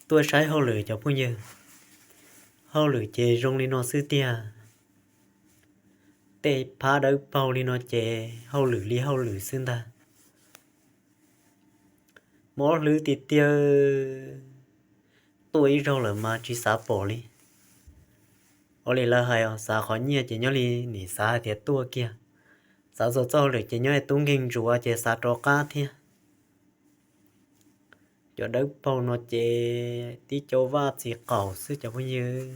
Tuaj saib hauj lwm cov phooj ywg, hauj lwm ces zoo li no xwb tiag. Tej phab dawb paug li no ces hauj lwm li hauj lwm xwb ntag. Mob hlwb tiag tiag, tuaj ib zaug lawm mas tsis xav pom li. Ua li lawv hais os, xav qhov nyiaj ces nyob li nim xav hais tias tuaj kiag, xav txog txoj hauj lwm ces nyob li tub nkeeg ntsuav ces xav rov qab thiab. Cov dawb paug no ces tib co vaj txiv qaum xwb cov phooj ywg.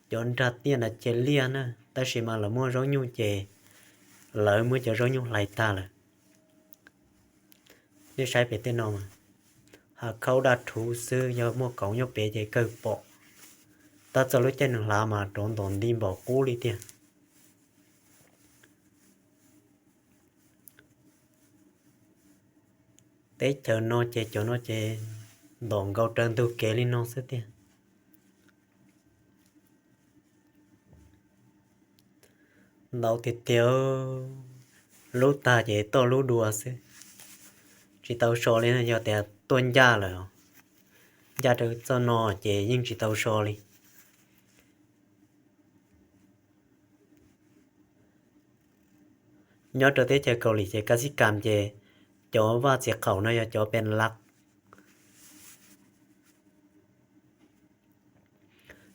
Cov nrag tiaj na ces liaj na, tab sis mas lawv muaj zaub nyuj ces lawv muab cov zaub nyuj hlais tag lawm. Nej saib pem tej no mas, hav khaub daj rhuv xwb, yog muaj kauv nyob pem ces kawg pom. Tab txog lub caij nws hlav mas rov ntom nti npaum qub li tiag. Teb chaws no ces cov no ces ntom nkaus raws ntug kev li no xwb tiag. Ntau tiag tiag, lub tag ces tuaj lub dua xwb, tsis tau so li no. Yog tias tuaj ncaj lawm, ncaj rau txoj no ces yeej tsis tau so li. Nyob rau teb chaws Kaus Lim ces kab xib kas ces cov vaj txiv qaum no yog cov pes laj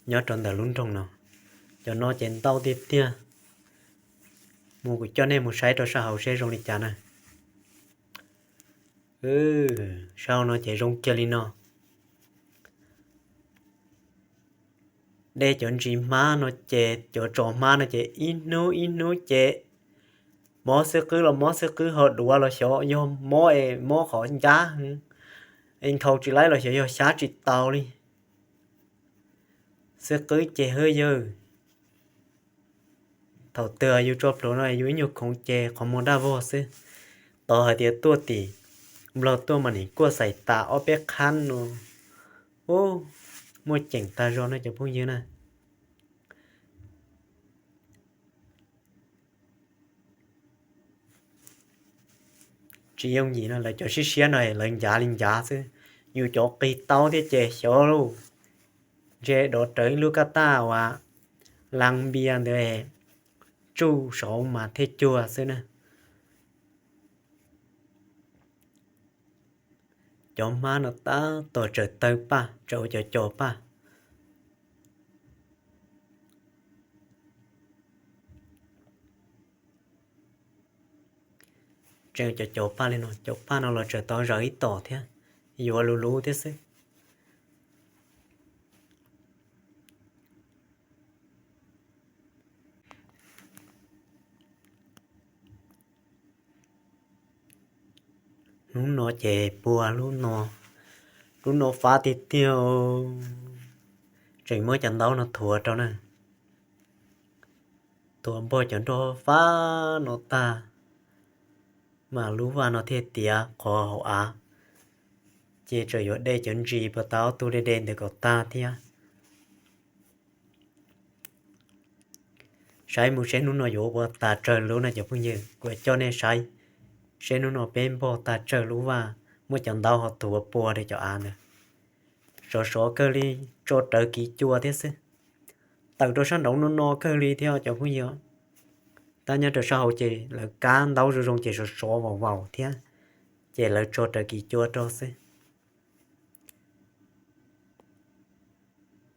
nyob rau ntawm lub nroog no. Cov no ces ntau tiag tiag. Mus kuv coj nej mus saib rau sab hauv seb zoo li cas na. Sab hauv no ces zoo kiag li no. Dej cov ntsis hmab no ces cov tsov hmab no ces ib hnub ib hnub ces mob xwb qwb los mob xwb qwb, ho duav los xyov yog mob es mob qhov ncab, es nkhaus tsis laib los xyov yog xyab tsis tau li. Xwb qwb ces hwb yawg. Thaum twg yus tso plhuav no yus ib nyuag khoov ces qhov muag daj vog xwb. Tos hais tias tuaj tim Nplog tuaj mas nim kuaj xais tas ob peb qhab no. Ub, muaj ceem tag zog no cov phooj ywg na. Tsis yooj yim no, lawv cov siab siab no lawv ncav li ncav xwb. Yus cov qis tau thiab ces xyov lauj, ntshe dov rawv ib lub kab taj uas laa npia ntawd tsuj saud mas thiaj cuag xwb na. Cov hmab no tab tom tsaws tawg paj, tsaws ua cov cos paj. Tseem cov cos paj li no, cov paj no los tseem tau zaws ib tom thiab, yuav luv luv thiab xwb. Hnub no ces puag lub no, lub no fab tiag tiag, tseem muab cov ntaub no thuav rau na. Thuav npog cov nroj fab no tag, mas lub vaj no thiaj tiav qhov hauv av, ces tseem yuav de cov ntsis puag ta ob tug de de ntawd kom tag thiab. Saib mus seb hnub no yuav ua tas tsawg lub na cov phooj ywg, kuv coj nej saib seb hnub no peb npog tas tsawg lub vaj, muab cov ntaub ho thuav puag rau cov av ntawd. Sov sov kawg li, tso rawv kiv cua thiab xwb. Tawm rau sab nraud no no kawg li thiab cov phooj ywg. Tab nyob rau sab hauv ces lawv kab ntaub zoo zoo ces sov sov vaus vaus thiab, ces lawv tso rawv kiv cua rau xwb.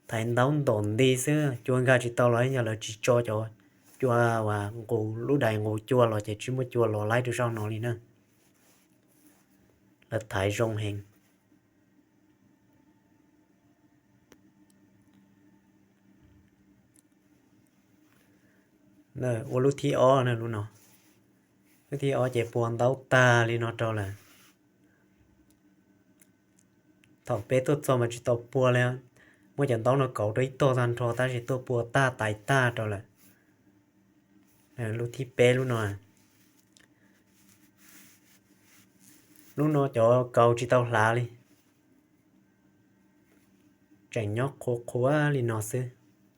Thaiv ntaub ntom nti xwb, cua nkag tsis tau los yog lawv tsis tso cov cua uas nqus lub dais nqus cua los ces tsis muaj cua los laib rau sab no li na. Lawv thaiv zoo heev. Ua lub thib ob na, lub no, lub thib ob ces puag ntaub tag li no rau lawm. Thaum peb tuaj txog mas tsis tau puag li, muab cov ntaub no kauv rau ib tog tag nrho tab sis tuaj puag tag tais tag rau lawm. Lub thib peb lub no, lub no cov kauv tsis tau hlav li, tseem nyob qhuav qhuav li no xwb.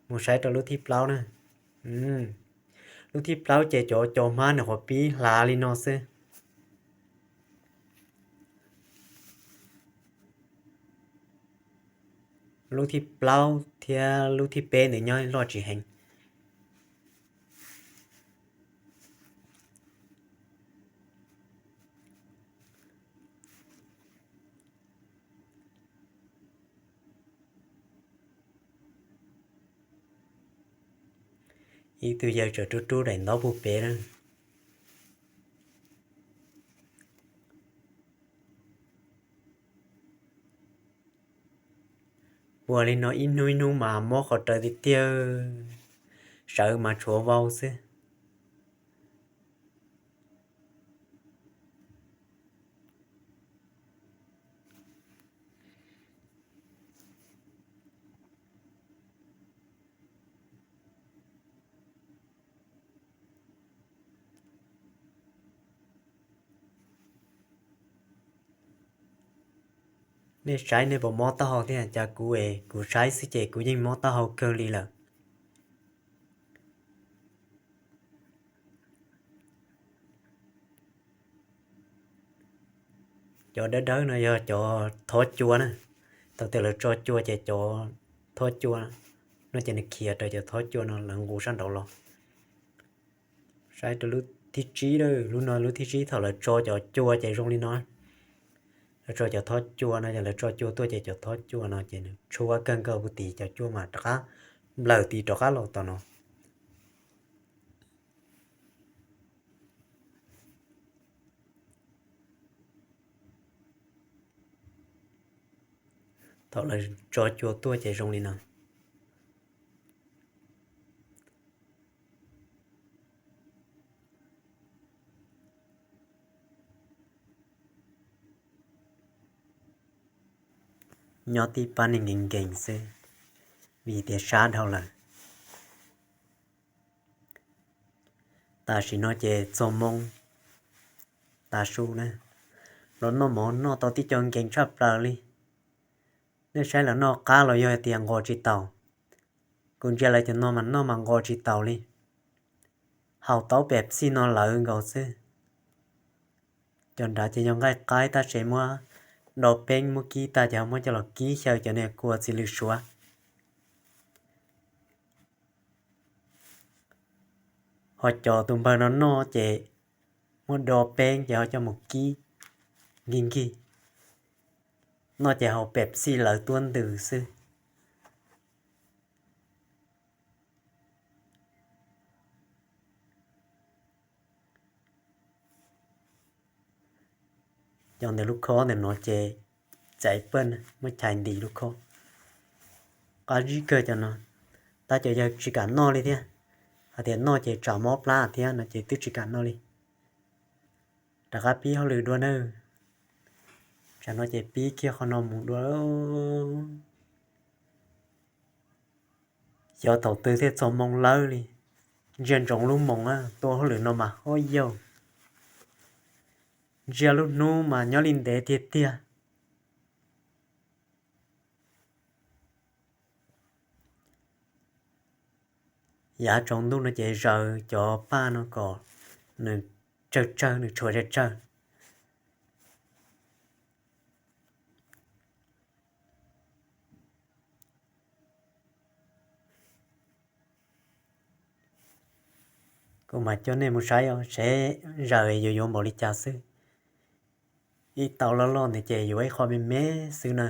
Mus saib rau lub thib plaub na. Lub thib plaub ces cov cos hmab nws qhuav pib hlav li no xwb. Lub thib plaub thiab lub thib peb ntawd nyob loj tsis heev. Ib tug yawg tseem rub rub daim ntaub puag pem na. Puag li no ib hnub ib hnub mas mob qhov rawv tiag tiag, sawv mas tshuav vau xwb. Nej saib nej puas mob taub hau thiab? Cas kuv es kuv saib xwb ces kuv yeej mob taub hau kawg li lawm. Cov dawb dawb no yog cov thob cua na. Thaum twg lawv tso cua ces cov thob cua no ces nws khiav raws cov thob cua no lawv nqus sab nraud los. Saib rau lub thib tsib, lub no lub thib tsib, thaum lawv tso cov cua ces zoo li no. Lawv tso cov thob cua no, yog lawv tso cua tuaj ces cov thob cua no ces nws tshuav kawg nkaus puag tim cov cua mas rov qab nplawm tim rov qab los tom no. Thaum lawv tso cua tuaj ces zoo li no. Nyob tib pab neeg nkees nkees xwb, vim tias sab dhau lawm. Tam sim no ces txog moo tav su na, los noj mov noj tau tib co nkees tshaj plaws li. Nej saib lawv noj qab los yog tias nqos tsis taus. Kuv ntsia lawv cov no mas noj mas nqos tsis taus li. Haus taub Pepsi no lawv nkaus xwb. Cov nrad ces yog nqaij qaib tab sis muab do peeb muab kib tag ces ho muab coj los kib xyaw cov niag kua txiv lws suav. Ho cov tus npawg no noj ces muab do peeb ces ho coj mus kib nkig nkig. Noj ces haus Pepsi lawv tuab ntws xwb. Cov ntawm lub khob ntawm no ces txais paj muab chais ntim lub khob. Qab zib kawg cov no, tab cov yawg tsis kam noj li thiab. Hais tias noj ces tsam mob plab thiab no ces twb tsis kam noj li. Rov qab pib hauj lwm dua nawb. Tsam no ces pib kiag qhov no mus dua. Xyov thaum twg thiaj txog moo lawb li. Ntsia ntsoov lub moos tua hauj lwm no mas ho yau. Ntsia lub hnub mas nyob li ntev tiag tiag. Yav tsaus ntuj no ces zaws cov paj no kom nws tsawg tsawg, nws tshuav tsawg tsawg. Kuv mam coj nej mus saib os, seb zaws yuav yuav npaum li cas xwb. Ib tau loj loj ntawd ces yuav ib qho me me xwb na.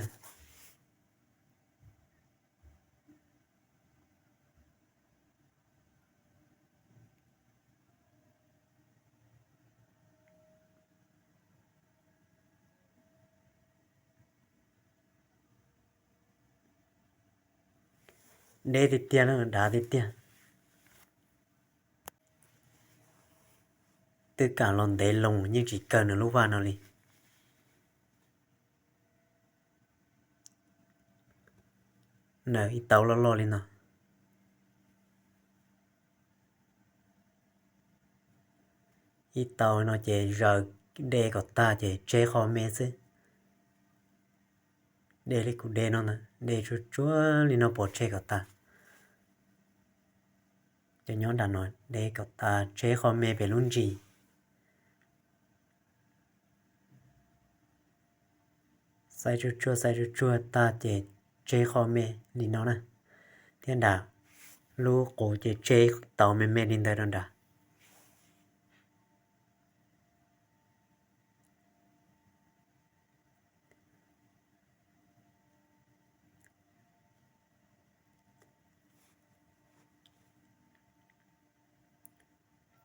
Deb tiag tiag na, dav tiag tiag. Twb kam los ntev loo yeej tsis kaw nws lub vaj no li. Nws ib tau loj loj li no. Ib tau no ces zaws de kom tag ces tseg qho me xwb. De li kuv de no ntag, de tsuag tsuag li no pov tseg kom tag. Cov nyob nram no de kom tag tseg qho me pem lub ntsis. Xaib tsuag tsuag, xaib tsuag tsuag tag ces tseg qhov me li no na, thiab nram lub qub ces tseg tau me me li ntawd rau nram.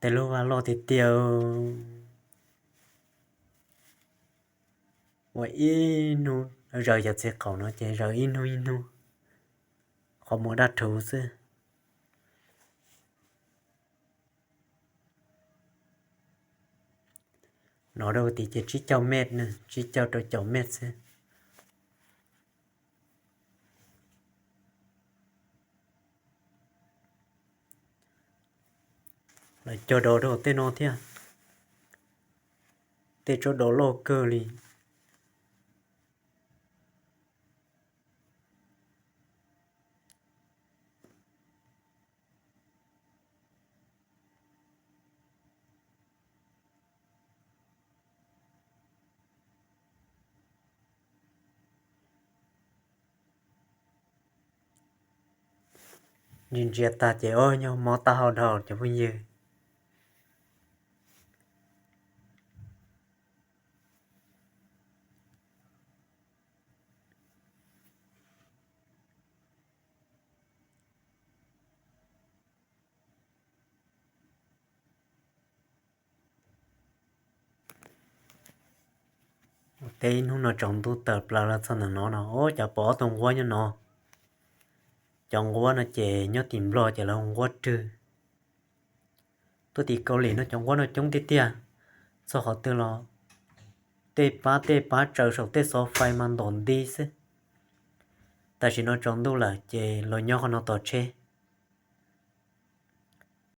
Tej lub vaj loj tiag tiag, ua ib hnub zaws cov txiv qaum no ces zaws ib hnub ib hnub, qhov muag daj rhuv xwb. No rau tim ces tsib caug mev na, tsib caug rau caum mev xwb. Lawv cog dov rau tej no thiab, tej tsob dov loj kawg li. Ntsia ntsia tag ces ua nyuag mob taub hau dhau cov phooj ywg. Ua teb ib hnub no tsaus ntuj tawm plaws los txog ntawm no no, ua cas pom ob tug nquab nyob no. Cov nquab no ces nyob tim Nplog ces lawv hu nquab rwg. Tuaj tim Kaus Lim no cov nquab no coob tiag tiag, txog qhov twg los tej pab tej pab tsaws saum tej xov fais mas ntom nti xwb. Tam sim no tsaus ntuj lawm ces los nyob qhov no tos tsheb.